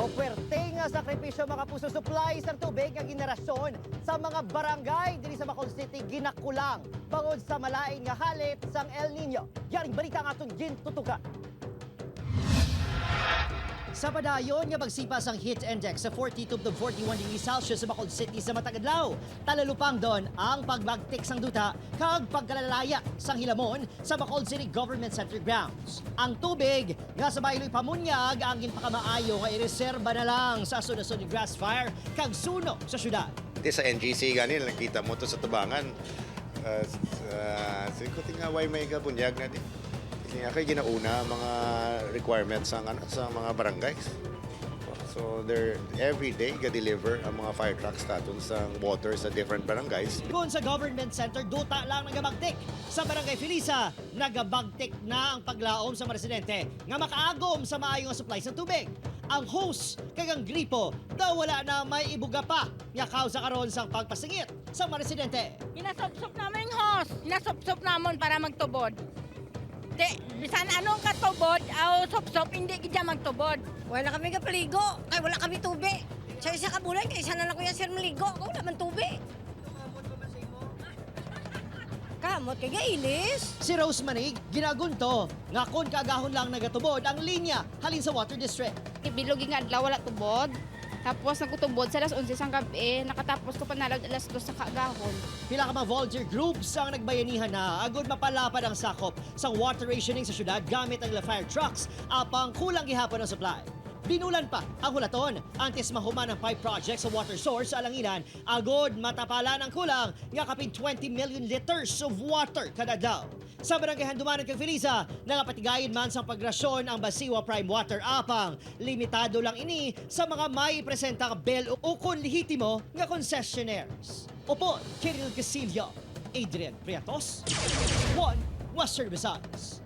O puwerte nga sakripisyo, mga kapuso, supply sang tubig nga generasyon sa mga barangay dinhi sa Bacolod City ginakulang bangod sa malain nga halit sang El Nino. Yaring balita nga aton gintutukan. Sa padayon nga pagsipas ang heat index sa 42 to 41 degrees Celsius sa Bacolod City sa matag adlaw, talalupang doon ang pagbagtik sang duta kag pagkalalaya sang hilamon sa Bacolod City Government Center grounds. Ang tubig nga sa bayloy pamunyag ang ginpakamaayo nga ireserba na lang sa sunod-sunod grass fire kag suno sa syudad. Hindi sa NGC gani nakita mo to sa tubangan. Siguro nga why may gabunyag na di. Kasi nga kay ginauna ang mga requirements sa ano sa mga barangays. So they're every day ga-deliver ang mga fire trucks naton sa water sa different barangays. Kung sa government center, duta lang nagabagtik. Sa Barangay Felisa, nagabagtik na ang paglaom sa mga residente nga makaagom sa maayong supply sa tubig. Ang hose kag ang gripo daw wala na may ibuga pa nga kausa karon sang pagpasingit sa mga residente. Ginasupsup namin yung hose. Ginasupsup namon para magtubod. Di, bisan anong katubod, aw supsup, hindi gid magtubod. Wala kami kapaligo, kay wala kami tubig. Sa isa ka bulan, kay isa na lang kuya sir maligo, kung wala man tubig. Kamot kay gailis. Si Rose Manig, ginagunto nga kung kaagahon lang nagatubod ang linya halin sa water district. Bilog nga adlaw wala tubod. Tapos nagutubod sa alas 11 sang gabi, nakatapos ko panalad alas 2 sa kaagahon. Pila ka mga volunteer groups ang nagbayanihan na agud mapalapad ang sakop sa water rationing sa syudad gamit ang fire trucks apang kulang gihapon ang supply. Binulan pa ang hulaton antes mahuman ang pipe project sa water source sa Alangilan agod matapalan ang kulang nga kapin 20 million liters of water kada adlaw. Sa barangay Handumanan kag Felisa, nangapatigayon man sa pagrasyon ang Basiwa Prime Water apang limitado lang ini sa mga may presenta bill o kon lehitimo nga concessionaires. Opo, Kiril Casillo, Adrian Priatos, One Western Visayas.